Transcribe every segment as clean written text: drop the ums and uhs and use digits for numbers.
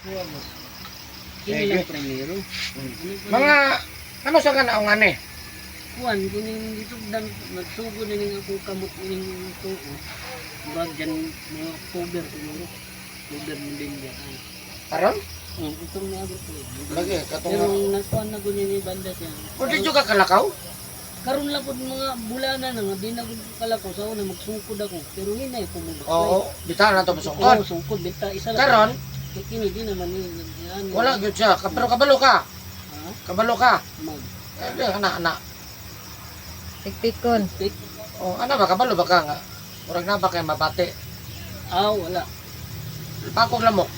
Kuha mo. Kini lang primero. Ano pa Mga ano sa kanaong ani? Kuan kining gisugdan, nagsugod ni akong kamot ning tuo. Murag dyan mga October siguro. October mo din diyan. Ay. Karon? Oh, itong niabot ko. Lagi katong Pero nagkuan na gud ni banda siya. Kung di ka kalakaw? Karon lang pud mga bulanan na nga di na gud kalakaw sa una, magsungkod ako. Pero hinay ko mo. Oo, bitaw na to Oo, masungkod. sungkod bita isa lang. Karon, Kay kini di naman ni ano. wala gyud siya. Pero kabalo ka. Ha? Kabalo ka. Mag Eh, di, ana ana. Pikpikon. Pik. Oh, ana ba, kabalo ba ka nga? Murag na ba kay mabati? Ah, wala. Pakog lamok.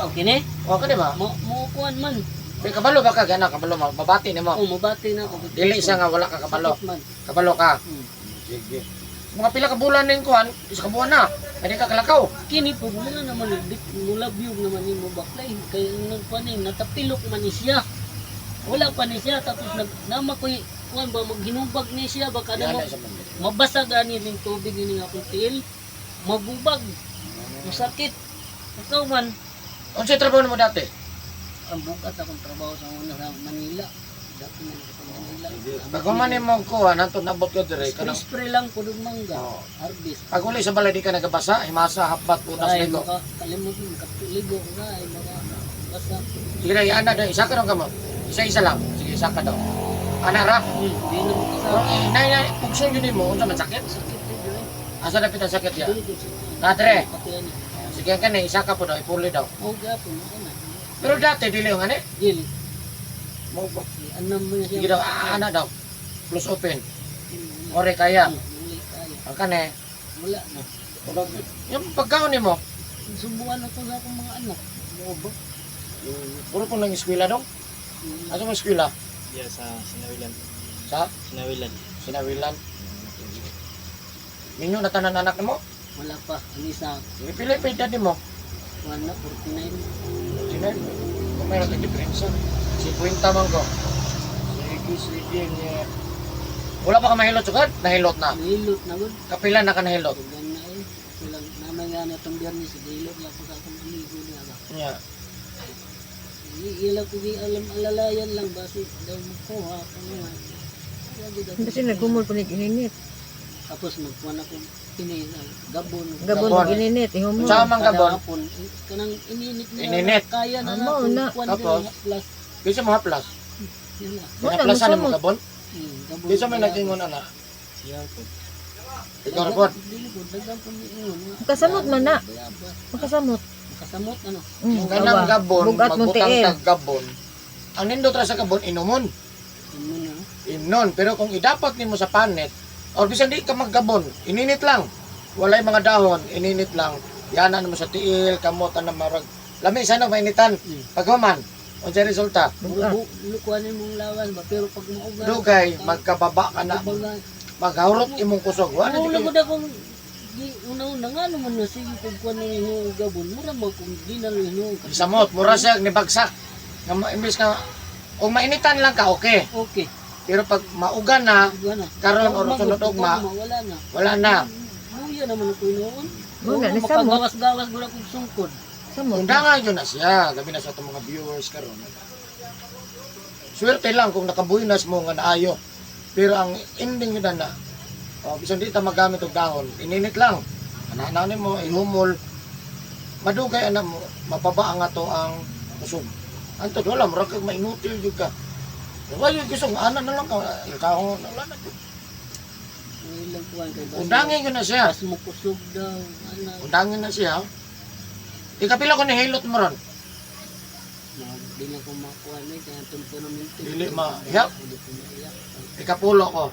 Okay ne? O kani ba? Mo mo kuan man. Di kabalo ba ka gana, kabalo mo mabati nimo. Oh, mabati na ako. Dili siya nga wala ka kabalo. Sakit man. Kabalo ka. Sige. Mga pila ka bulan ning kuan, isa ka buwan na. Pwede ka kalakaw. Kini po muna naman mulabyog naman ni mo baklay kay nagkuan ni natapilok man ni siya. Wala pa ni siya, tapos nag nama koy kuan ba, maghinubag ni siya ba kada Yan mo na sa mundo. mabasa gani ning tubig ini nga akong tiil, magubag, masakit. Ikaw man. Unsay trabaho nimo dati? Ang bukat akong trabaho sa una sa Manila. Dati man ako sa Manila. Pag human nimo kuan, hanto nabot ka dire kanang Spray lang ko dug mangga. Oo. Harvest. Pag uli sa balay, di ka nagabasa, himasa, hapbat, putas, Ay, ligo. maka kalimot mo katuligo ka ay maka basa. Sige na, ana daw, isa ka daw ka mo. Isa-isa lang. Sige, isa ka daw. Ana ra. Di na mo Pero kasama. eh, nay, nay, pugson yun mo, unsa man sakit? Sakit eh, dili. Asa dapit ang sakit ya? Dili ko sa- Nadre. Pati ani. Sige ka na, isa ka po daw, ipuli daw. Oh, gapon ako na. Pero dati, dili yung ani. Dili. Mo ba? Anam mo siya. Sige daw, ah, ana daw. Close open. Ore kaya. Wala kaya. Ang kane. Wala na. Wala gyud. Yung pagkaon nimo, Subuan ako sa akong mga anak. mo ba? Puro po lang eskwela dong. Asa mo eskwela? Yeah, sa Sinawilan. Sa Sinawilan. Sinawilan. Minyo na tanan anak nimo? Wala pa. Ang isa, Sige, pila pa edad nimo? 1 na, 49. Tinay. Kung meron kang diferensya. 50 man ko. Sige, sige. Nye. Wala pa ka mahilot sugad? Nahilot na. Nahilot na gud. Kapila na ka nahilot. Tugan na eh. Silang namay nga na itong biyernes. Nahilot lang ko sa akong amigo niya ba. Nya. Ila ko gi alam alalayan lang basi daw makuha ko nga. Wala gud ako. Kasi nagkumol po ni ininit. Tapos magkuha na ko kini gabon. Gabon Gabon. og ininit ihumol. Unsa man Kada gabon? hapon, eh, kanang ininit na. Ininit. Kaya na Amo, na. na. Kuan Tapos? diri, plus. Kinsa mo haplas? Yun na. Wala, Hinaplasan nimo musamot. gabon? Gabon. Kinsa may Kaya- nag-ingon ana? Siya po. Ikaw ra pod. Dili ko, daghan po ni ingon. Makasamot man na. Bayabas. Makasamot. Makasamot ano. Kanang Awa. gabon, Bugat mong magbutang tiil. tag gabon. Ang nindot ra sa gabon inumon. Imo na. Imnon, pero kung idapat nimo sa panet or bisan di ka maggabon, ininit lang. Walay mga dahon, ininit lang. Yana mo sa tiil, kamot ana marag. Lami sana mainitan. Paghuman, unsay resulta? Bugat. Lukuan imong lawas ba, pero pag mauga. Dugay magkababa ka na, Baga. maghurot imong kusog. Wala Wala jud gud akong di una-una nga naman na sige kung kuan ng hinuong gabon mura mo kung di na lang hinuong ka. Samot, mura siya nibagsak. Nga imbes ka kung mainitan lang ka, okay. Okay. Pero pag mauga na, Ugma na. karon or Ugma, sunod ugma, wala na. wala na. Luya naman ako noon. Wala, nasamot. Makagawas-gawas gud akong sungkod. Samot. Undangan yun na siya. Gabi na sa itong mga viewers karon. Swerte lang kung nakabuhinas mo nga naayo. Pero ang ending yun na, oh, bisan di ta magamit og dahon, ininit lang. Anahanan mo, ihumol. Madugay ana mo, mababa ang ato ang kusog. Antod wala, murag kag mainutil jud ka. Wala yung kusog, ana na lang ka, ikaw, wala na jud. Ilang kuan kay basta. Undangin yun na siya. Pas mo kusog daw ana. Undangin na siya. Ikapila ko nihilot mo ron. Na, di na ko makuha ni kaya temperament. Dili ma- Yap. Di ko maiyak. Ikapulo ko.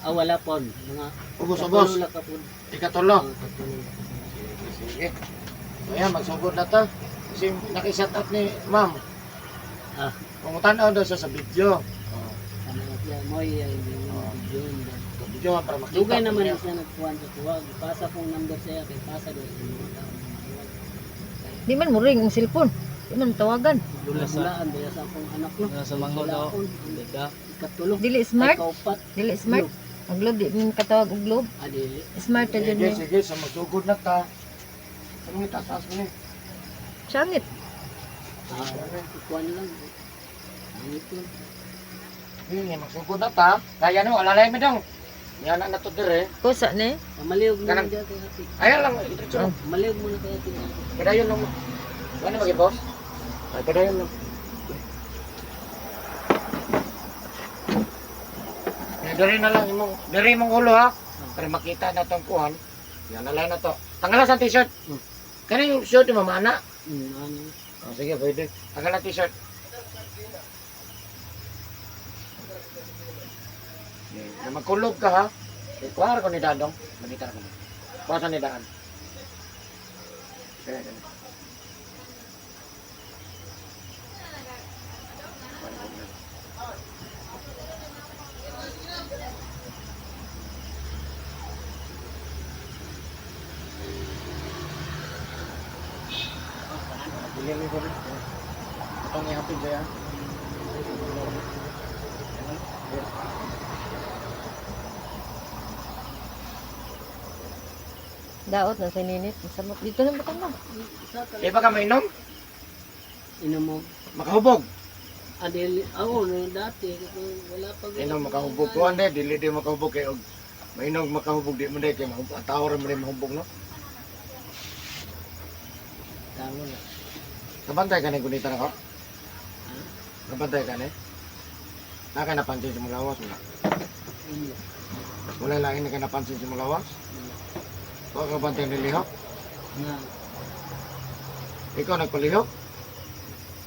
Ah, wala pon. Mga Ubos, ubos. katulo lang ka pon. Ikatulo. Mga katulo lang ka pon. Sige, sige. So yan, magsugod na to. Kasi naki-set up ni ma'am. Ah. Kung tanaw daw siya sa video. Oh, Ano siya mo ay yung video. sa video para makita. Dugay po naman niya. na siya nagkuhan sa tuwag. Pasa kong number siya kay pasa daw sa mga tao. Di man mo ring ang cellphone. Di man tawagan. Bulaan ba sa akong anak no? Nasa manggo daw. Bulaon. Dada. Ikatulo. Dili Ay, smart. kaupat. Dili smart. Ang globe di man katawag og globe. Ah, dili. Smart ta jud Sige, ni. sige. So magsugod na ta. Ano ni taas mo ni? Sangit. Ah, kuan lang. Ang ito. Hindi, magsugod na ta. Kaya no, alalay mo dong. Yan na to dire. Kusa ni. Malihog mo Kanang- na dyan kay ate. Ayan lang, diretso lang. Malihog mo na kay ate. Padayon lang mo. Ano ba boss? Ay, padayon lang. Ya, diri na lang imong, diri imong ulo ha. Para makita na tong kuhan. Yan na lang na to. Tanggalan sa t-shirt. Kani yung shirt ni mama ana. Ano. Oh, sige, pwede. Tanggalan t-shirt. Yeah, na magkulob ka ha. Eh, kuha ko ni Dadong. Manita ko. Kuha sa ni Daan. Kaya, kaya. Dili mi ko. Itong ihapin siya. Daot na sa ninit. Samot dito na ba mo? Isa ka Di ba ka mainom? Inom mo. Makahubog. Adel, ako no, dati kung wala pa. Inom makahubog ko ande, dili di makahubog kay og mainom makahubog di mo dai kay mahubog. Tawo ra mo dai mahubog no. Tama na. Kabantay ka ni gunita na ko. Kabantay ka ni. Naka napansin sa mga lawas wala. Ano? Wala lang hindi ka napansin sa mga lawas. Wa ka bantay ni lihok. Na, Ikaw nagpalihok.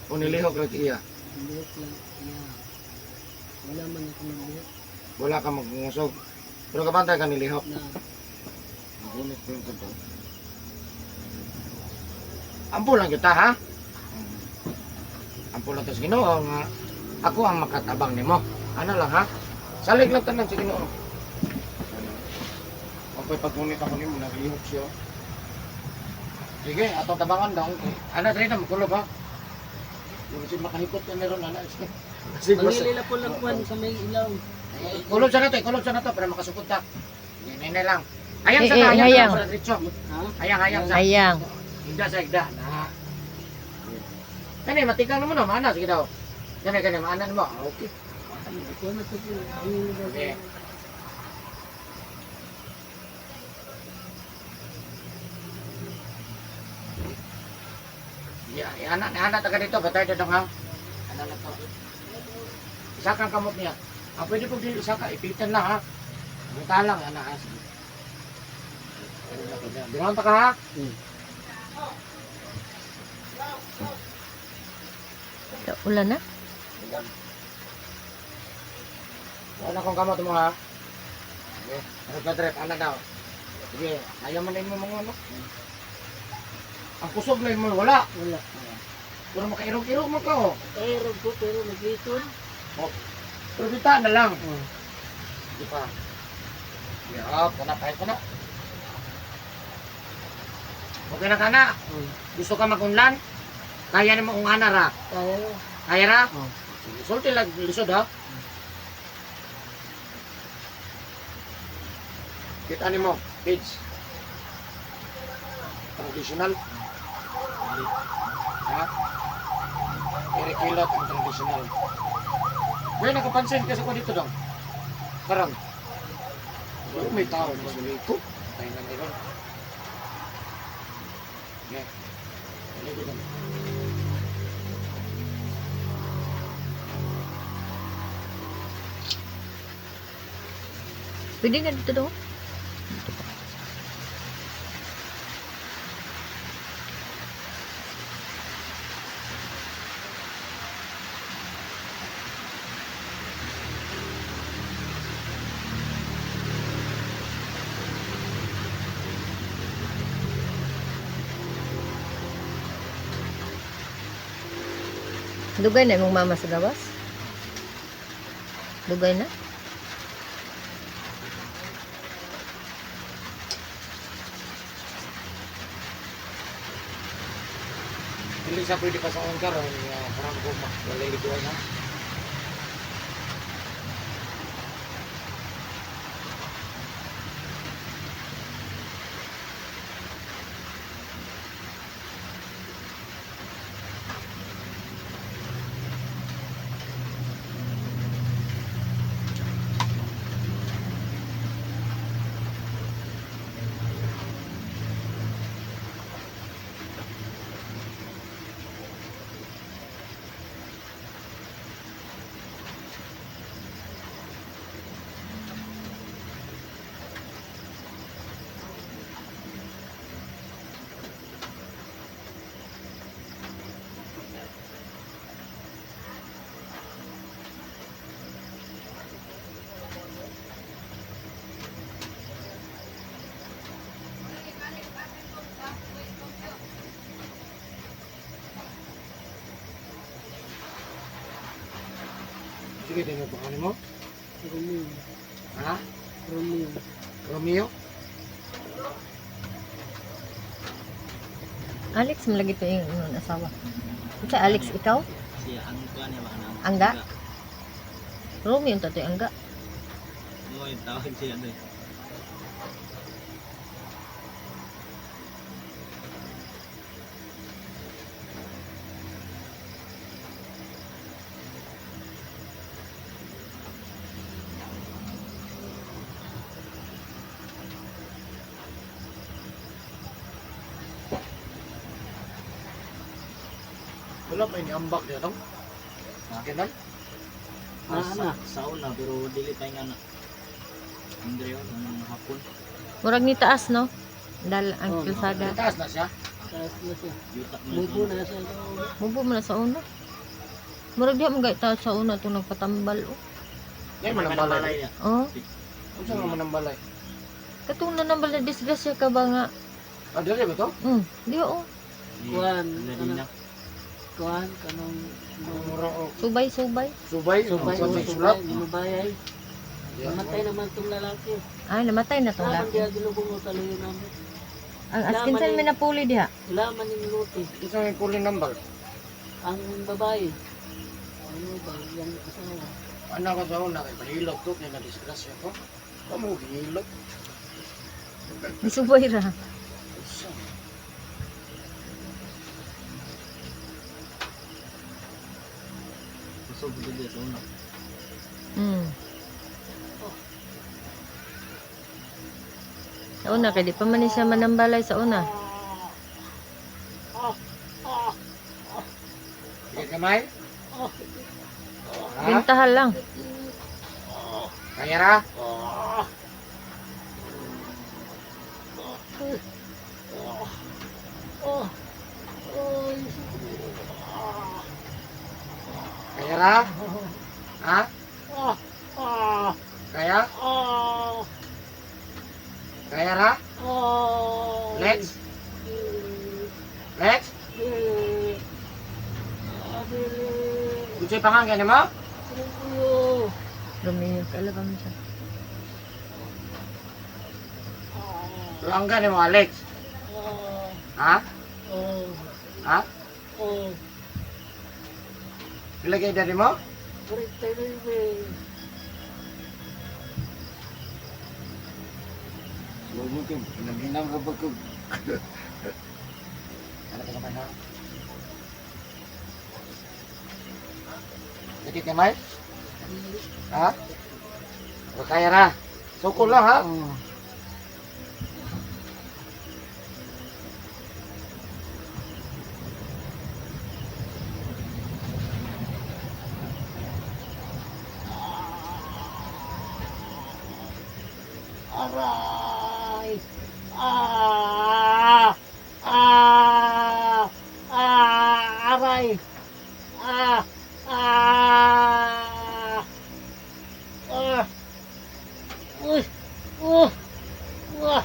O nilihok ra iya. lihok lang. Yeah. Wala man ako naglihok. Wala ka magngusog. Pero kabantay ka nilihok. Na, Magunit ko yung kanto. Ampo lang kita ha. Ampo lang ta sa Ginoo nga ako ang makatabang nimo. Ano lang ha? Salig lang tanan sa Ginoo. Okay, paggunit ako nimo naglihok siya. Sige, atong tabangan daw. Ana diri na makulob ha. Yung makahikot ka meron ana. Sige, basta- Mangilila po lang kwan sa may ilaw. Eh, Kulob sa nato, kulob sa nato para makasukod ta. Nene lang. Hayang sa Eh, eh, na, hayang hayang. sa diretso. Ha? Hayang, hayang sa. Ayang. Higda sa higda. Na. Kani matikang naman no, maana sige daw. Kani kani maana mo. Ah, okay. Kuwan na to. Ang Okay. Ya, ana ana taga dito, batay dito ha. Ana na to. Isa kang kamot niya. Ah, pwede pong dili isa ka, ipitan lang ha. Ang talang ana ha. Sige. Bilang pa ka ha. Ulan na. Wala kong kamot mo ha. Sige, ano ka trip, ana daw. Sige, ayaw man din mo mga ano. Ang kusog lang mo, wala. Wala. Pero makairog-irog mo ka oh. Pero ko pero naglison. Pero kita na lang. Oh. Di pa. Yup, kana, kahit kana. Okay na kana. Oh. Gusto ka magunlan? Kaya nimo kung ana ra. Kaya na. Kaya ra? Oh. Sige, sulti lang lisod ha. Kita nimo, page. Traditional. Ha? Eric Hilot ang traditional. May nakapansin kasi ko dito dong. Karon. Oh, may tao na sa ko. Tayo na meron. Yeah. Dali ko. Pwede na dito daw. Dugay na imong mama sa gawas? Dugay na? Dili sa pwede pa sa on karon nga parang ko maliliguan ha. Sige, din mo pangalan mo. Romeo. Ha? Romeo. Romeo? Alex malagi to yung inyong asawa. Unsa Alex ikaw? Siya ang kuan niya ba nang Angga? Romeo unta to yung angga. Mo yung tawag siya doy. Wala pa ini ambak niya tong. Kinan? Ah, Sa, na. sa una pero dili tayo nga na. Andreo nang hapon. Murag ni taas no? Dal ang Oh, kalsada. Taas na siya. Taas na siya. Yuta mo. Mubo na siya. Mubo man na sa una. Murag diha man gay taas sa una to nagpatambal oh. Yan man ang balay. niya. Oh, Unsa nga man ang balay? katong nanambal na disgrasya ka ba nga? Ah, dili ba to? Diha oh. Kuan, Ladina. Kuan, kanong Mura o Subay subay. subay, Subay, subay, subay, sulat. Nubayay. Yeah. Namatay naman itong lalaki. Ay, namatay na tong Naman laki. diya ginubong mo taluyo namin. Ang askin saan may napuli diha. Wala man yung luti. Unsa may pulling number? Ang babae. Ano ba? Yung asawa. Ano ko sa una kay pahilot ko kay na-disgrasya ko. Kamo hilot. Ni subay ra. Unsa? Kusog dito sa una. Sa una kay di pa man ni siya manambalay sa una. Sige kamay. Ha? Bintahal lang. Kaya ra? Oh! Oh! Kaya ra? Ha? Ah! Ah! Kaya? Ah! Kaya ra? Ah! Let's? Let's? Ah, dili. Unsay pangan kay nimo? Romeo. Romeo, kaila ba man siya? Pero ang gani mo Alex. Ah! Ha? Oh! Ha? Oh! Pila kay edad mo? 49. Sumo ko, hinam-hinam ka ba ko? Ano ka naman ha? Sakit kamay? Ha? O, kaya ra. Sukol lang ha? Oh. Aray! Ah! Ah! Ah! Aray! Ah! Ah! Ah! Uy! Oh! Ah!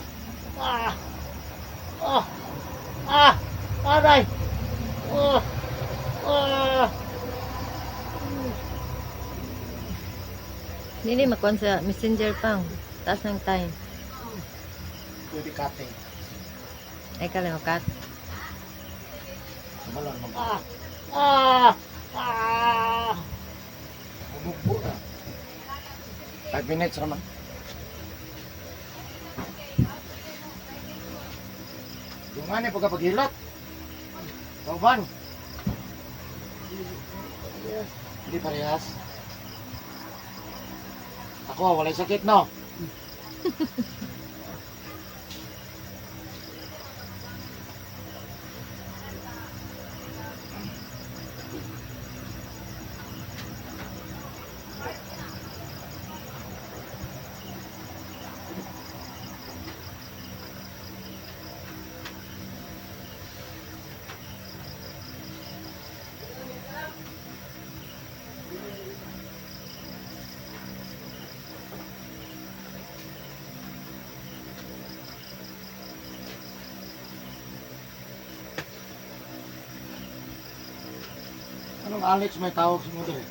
Ah! Ah! Ah! Aray! Oh! Ah! Dili makuan sa messenger pang. Taas ng time. Pwede cutting. Ay kala mo kat. Sumalon mo. Ah! Ah! Ah! Bumugbo na. 5 minutes naman. Yung ano, pagkapaghilot. Tauban. Hindi parehas. Ako, walay sakit, no? Anong Alex may tawag sa mo diri?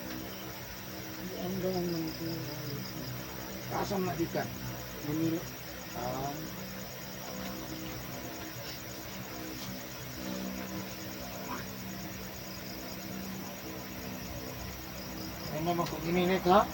Ang doon man ko. Kaasa man di ka? Manila. Ah. Ay naman kung ininit ha?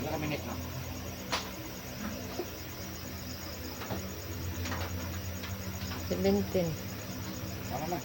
Wala ka minute na. 17. Tama na.